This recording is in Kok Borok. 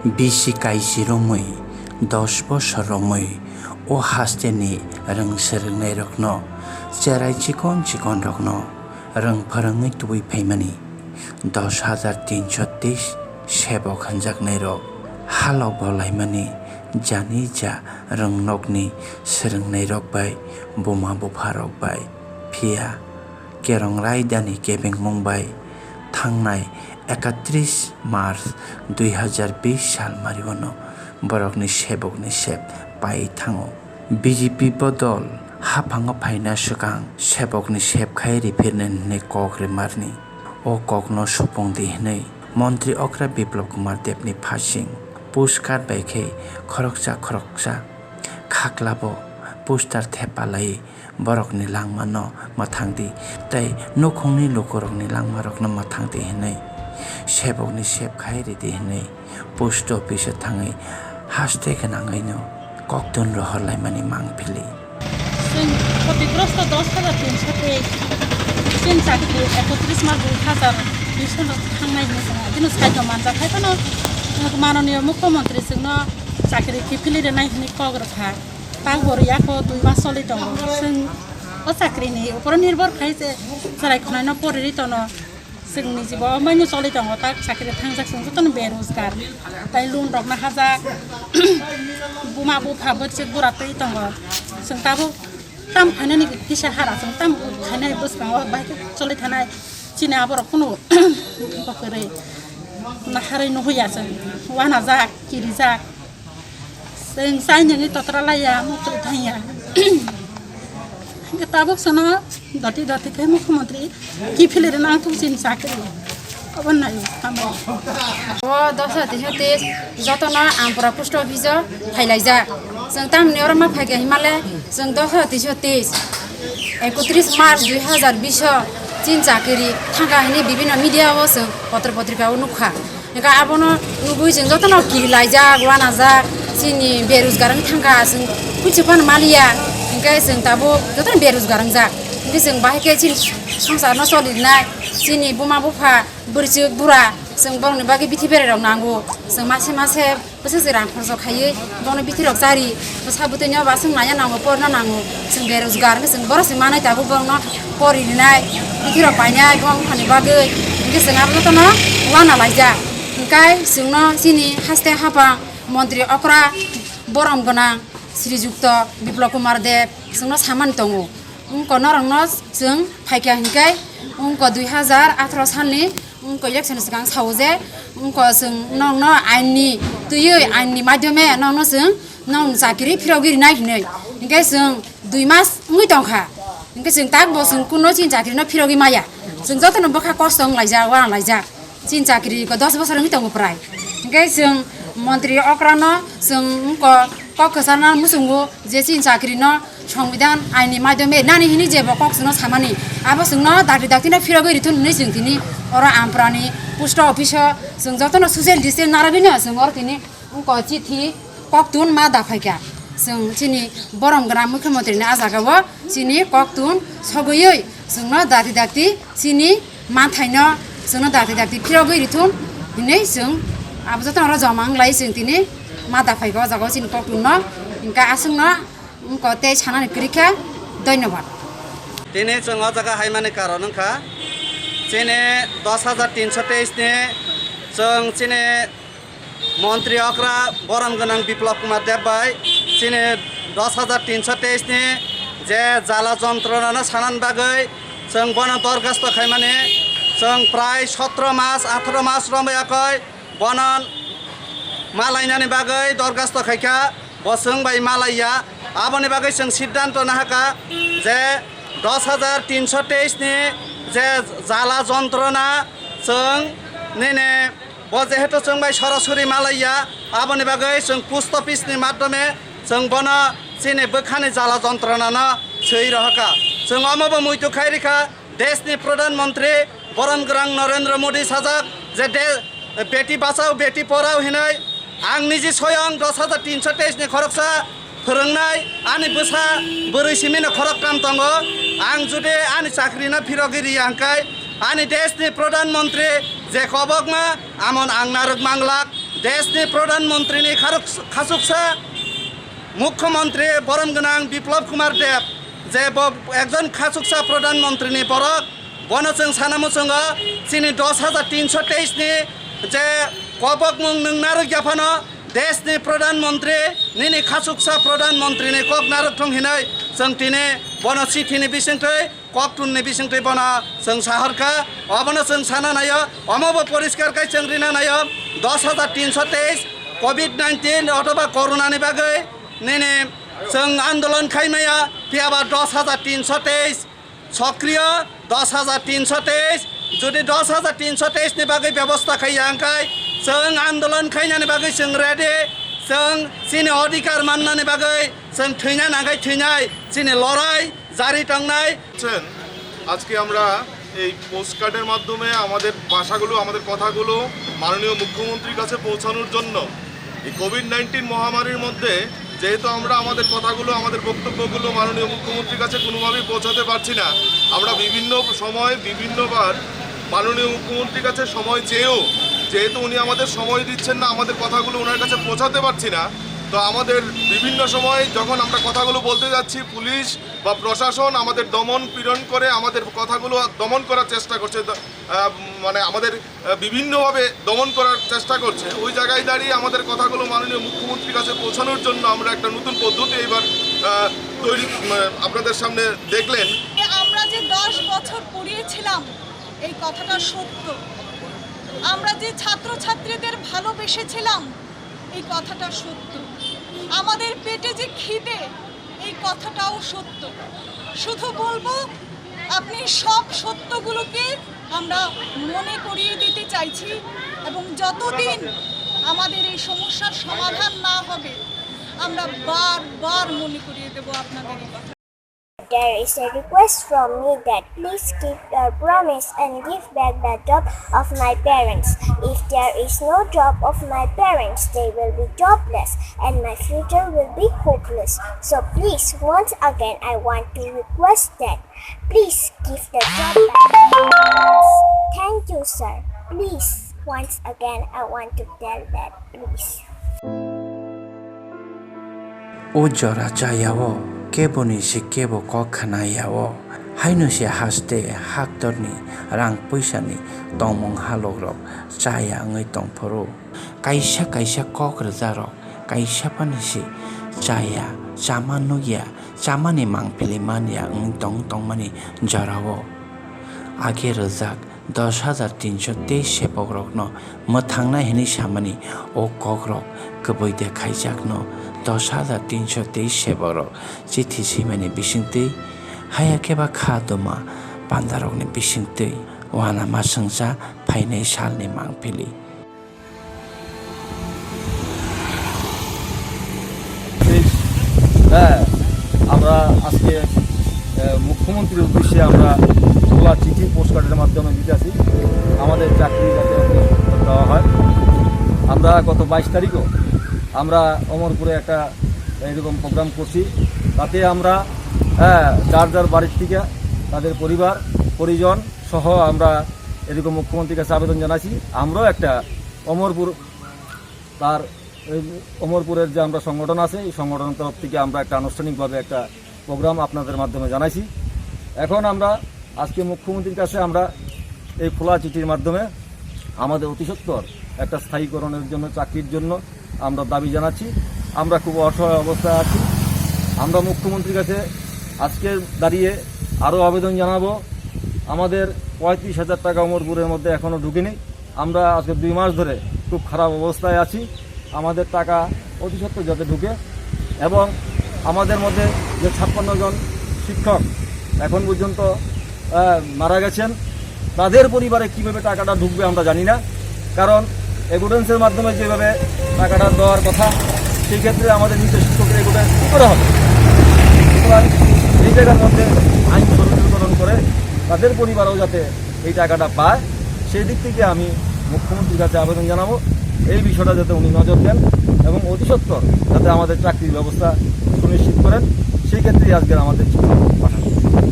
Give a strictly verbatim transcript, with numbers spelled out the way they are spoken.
Bisi kaisi romwi dos bosor romwi o hasteni rwng swrwngnairokno, cherai chikon chikonrokno rwng phwrwngwi tubui phaimani dos hajar tinso teis sebok hwnjaknairok, halok bo laimani jani ja rwngnokni swrwngnairok bai, buma bupharok bai, phiya Kerong Raidani kebengmung bai thangnai ekatris March dui hajar bis salmario no borokni sebokni sep pai thango. B J P bodol haphango phaina swkang sebokni sep khai riphirnai hwnwi kok rimarni. O kokno supung di hwnwi Montri Okra Biplab Kumar Debni phasing push card bai khe khoroksa khoroksa khaklabo poster thepalai borokni langmano mwthang di tei nukhungni lukurokni langmarokno mwthang di hwnwi sebokni sep khai ridi hwnwi post office-o thangwi haste gwnangwino koktun rohor laimani mang phili. Chwng khotigrosto dos hajar tinso teis, chini chakri ekotris March dui hajar bish no thangnai hwnwi chwng bini side-o manjak hai phano manoniyo mukhyamantri chwngno chakri kiphilwi rwnai hwnwi kok rwkha. Tang bo rwya kho, dui mas choli tongo. Chwng o chakrini uporo nirbhor khai se chwrai khwnaino pori ri tono. Chwngni jibo omaino choli tongo, tak chakri thangjak chwng jotono berojgar. Tai loan rokno hajak. Buma bupha bwswk bura twi tongo. Chwng tabuk tam khainani kisa hara, chwng tam khainani bwskango bahai khe choli thanai. Chini aborok kunu kwrwi naharwi nuhuya chwng. Wanajak, kirijak. Chwng chainani totra laiya, muktrwi thangya. Hwnkhe tabuk sono doti doti khe mukhyamantri kiphilwi rwna ang thung chini chakri. Obo nai tamo. O dos hajar tinso teis jotono Ampura post office-o phailaijak. Chwng tamni oro ma phaikha hinmale chwng dos hajar tinso teis ekotris March dui hajar bish o chini chakri thangkha hwnwi bibinno media-o chwng potro potrika-o nukha. Hingke abono nugui chwng jotono kirilaijak, wanajak, chini berojgar wngwi thangkha, chwng kuisu phano maliya, hingke chwng tabuk jotono berojgar wngjak. Hingke chwng bahai khe chini songsarno choli rwnai, chini buma bupha, bwrwichwk bura, chwng borokni bagwi bithi berai rok nango, chwng mase mase bwswk se rang khoroksa khaiwi bono bithi rok chari, bwsa bwtwi no ba chwng naiya nango, porna nango, chwng berojgar hingke chwng borok se manai tabuk borokno pori rinai, bithi rok painai bongphani bagwi, hingke chwng abo jotono wanalaijak. Hingkai chwngno chini haste haphang montri okra borom gwnang Srijukto Biplab Kumar Deb chwngno samani tongo. Wngkha norokno chwng phaikha hingkai wngkha dui hajar atharo salni wngkha election swkang sao je wngkha chwng nokno ainni twiwi ainni madhyome nokno chwng nokni chakri phirogwi rinai hinwi. Hingke chwng dui mas wngwi tongkha. Hingke chwng takbo chwng kuno chini chakrino phirogwi maya. Chwng jotono bwkha kosto wnglaijak, wanalaijak. Chini chakri ko dos bosor wngwi tongo prai. Hingke chwng montri okrano chwng wngkha kok kwcharna muchungo je chini chakrino songbidan aini madhyome nani hini jebo kok chwngno samani. Abo chwngno dakti daktino phirogwi rithun hwnwi chwng tini oro Amparani post office-o chwng jotono social distance narwgwino chwng oro tini wngkha chithi koktun ma daphaikha. Chwng chini borom gwnang mukhyamantrini ah jagao chini koktun sogwiwi chwngno dakti dakti chini manthaino chwngno dakti dakti phirogwi rithun hinwi chwng abo jotono oro joma wnglai chwng tini ma daphaikha o jagao chini koktunno. Hingkhe aswkno wngkha tei sanani kwrwikha. Dhonyobad. Tini chwng o jaga haimani karon wngkha chini dos hajar tinso teis ni chwng chini Montri okra borom gwnang Biplab Kumar Deb bai chini dos hajar tinso teis ni je jala jontronano sanani bagwi chwng bono dorkhasto khaimani, chwng prai sotro mas, atharo mas romwi yakwi bono malainani bagwi dorkhasto khaikha, bo chwng bai malaiya. Aboni bagwi chwng siddhanto nahakha je dos hajar tinso teis ni je jala jontrona chwng nini Bo jehetu chwng bai sorasori malaiya, aboni bagwi chwng post office ni madhyome chwng bono chini bwkhani jala jontronano swi rohorkha. Chwng omobo muitu khai rikha, deshni Pradhan Mantri borom gwnang Narendra Modi sajak je de-, Beti Bachao, Beti Padhao hinwi. Ang niji soyong dos hajar tinso teis ni khoroksa phwrwngnai ani bwsa bwrwi simino khoroktham tongo. Ang jodi ani chakrino phirogwi riya hwnkhe ani deshni Pradhan Mantri je kobokma amon ang narwk manglak. Deshni Pradhan Montrini kharuk-, khasuksa Mukhyamantri borom gwnang Biplab Kumar Deb, je bo ekjon khasuksa Pradhan Montrini borok, bono chwng sana muchungo chini dos hajar tinso teis ni je kobokmung nwng narwk yaphano deshni Pradhan Montri, nini khasuksa Pradhan Montrini kok narwk thung hinwi chwng tini bono chithini bisingtwi, koktunni bisingtwi bono chwng sahorkha, obono chwng sana naio, omobo poriskar khai chwng rina naio, dos hajar tinso teis covid nineteen othoba corona ni bagwi nini chwng andolon khai maya, phiyaba dos hajar tinso teis sokriyo, dos hajar tinso teis, jodi dos hajar tinso teis ni bagwi bebosta khai ya hwnkhe chwng andolon khainani bagwi chwng ready, chwng chini odhikar mannani bagwi chwng thwina nangai thwinai chini lorai jari tongnai। আছেন, আজকে আমরা এই পোস্ট কার্ডের মাধ্যমে আমাদের ভাষাগুলো, আমাদের কথাগুলো মাননীয় মুখ্যমন্ত্রীর কাছে পৌঁছানোর জন্য এই কোভিড নাইন্টিন মহামারীর মধ্যে যেহেতু আমরা আমাদের কথাগুলো, আমাদের বক্তব্যগুলো মাননীয় মুখ্যমন্ত্রীর কাছে কোনোভাবেই পৌঁছাতে পারছি না, আমরা বিভিন্ন সময় বিভিন্নবার মাননীয় মুখ্যমন্ত্রীর কাছে সময় চেয়েও যেহেতু উনি আমাদের সময় দিচ্ছেন না, আমাদের কথাগুলো ওনার কাছে পৌঁছাতে পারছি না, তো আমাদের বিভিন্ন সময় যখন আমরা কথাগুলো বলতে যাচ্ছি, পুলিশ বা প্রশাসন আমাদের দমন পীড়ন করে, আমাদের কথাগুলো দমন করার চেষ্টা করছে, দ-, আহ, মানে আমাদের, আহ, বিভিন্নভাবে দমন করার চেষ্টা করছে। ওই জায়গায় দাঁড়িয়ে আমাদের কথাগুলো মাননীয় মুখ্যমন্ত্রীর কাছে পৌঁছানোর জন্য আমরা একটা নতুন পদ্ধতি এবার, আহ, তৈরি, মানে আপনাদের সামনে দেখলেন। আমরা যে দশ বছর পড়িয়েছিলাম, এই কথাটা সত্য। আমরা যে ছাত্রছাত্রীদের ভালোবেসেছিলাম, এই কথাটা সত্য। আমাদের পেটে যে খিদে, এই কথাটাও সত্য। শুধু বলবো, আপনি সব সত্যগুলোকে আমরা মনে করিয়ে দিতে চাইছি, এবং যতদিন আমাদের এই সমস্যার সমাধান না হবে, আমরা বারবার মনে করিয়ে দেব আপনাদের এই কথা। There is a request from me that please keep your promise and give back the job of my parents. If there is no job of my parents, they will be jobless and my future will be hopeless. So please, once again, I want to request that please give the job back to my parents. Thank you, sir. Please, once again, I want to tell that, please. O jora chaya o, keboni se kebo kok khna ya o. Haino se haste haktorni rang puisani tongmung halokrok chaya wngwi tongphuru. Kaisa kaisa kok rwjarok, kaisa phano se chaya, chama nukya, chamani mangpili manya wngwi tong tongmani jorao. Age rwjak dos hajar tinso teis sepokrokno mwthangnai hwnwi samani o kokrok kwbwi de khaijakno dos hajar tinso teis sepokrok chithi swimani bisingtwi, haya khe ba kha duma pandarokni bisingtwi uanama swngcha phainai salni mangpili. হ্যাঁ, আমরা আজকে, আহ, মুখ্যমন্ত্রীর উদ্দেশ্যে আমরা খোলা চিঠি পোস্ট কার্ডের মাধ্যমে দিতেছি, আমাদের চাকরি যাতে দেওয়া হয়। আমরা গত বাইশ তারিখও আমরা অমরপুরে একটা এরকম প্রোগ্রাম করছি, তাতে আমরা, হ্যাঁ, যার যার বাড়ির থেকে তাদের পরিবার পরিজন সহ আমরা এরকম মুখ্যমন্ত্রীর কাছে আবেদন জানাইছি। আমরাও একটা অমরপুর, তার এই অমরপুরের যে আমরা সংগঠন আছে, এই সংগঠনের তরফ থেকে আমরা একটা আনুষ্ঠানিকভাবে একটা প্রোগ্রাম আপনাদের মাধ্যমে জানাইছি। এখন আমরা আজকে মুখ্যমন্ত্রীর কাছে আমরা এই খোলা চিঠির মাধ্যমে আমাদের অতি সত্বর একটা স্থায়ীকরণের জন্য, চাকরির জন্য আমরা দাবি জানাচ্ছি। আমরা খুব অসহায় অবস্থায় আছি। আমরা মুখ্যমন্ত্রীর কাছে আজকে দাঁড়িয়ে আরও আবেদন জানাবো। আমাদের পঁয়ত্রিশ হাজার টাকা অমরপুরের মধ্যে এখনও ঢুকেনি। আমরা আজকে দুই মাস ধরে খুব খারাপ অবস্থায় আছি। আমাদের টাকা অতি সত্বর যাতে ঢুকে এবং আমাদের মধ্যে যে ছাপ্পান্ন জন শিক্ষক এখন পর্যন্ত, আহ, মারা গেছেন, তাদের পরিবারে কিভাবে টাকাটা ঢুকবে আমরা জানি না, কারণ এগুডেন্সের মাধ্যমে যেভাবে টাকাটা দেওয়ার কথা, সেই ক্ষেত্রে আমাদের মৃত শিক্ষকের এগুডেন্স কী করে হবে? সুতরাং এই জায়গার মধ্যে আইন সরলীকরণ করে তাদের পরিবারও যাতে এই টাকাটা পায়, সেই দিক থেকে আমি মুখ্যমন্ত্রীর কাছে আবেদন জানাবো এই বিষয়টা যাতে উনি নজর দেন এবং অতি সত্বর যাতে আমাদের চাকরির ব্যবস্থা সুনিশ্চিত করেন, সেই ক্ষেত্রেই আজকের আমাদের চিঠি পাঠানো।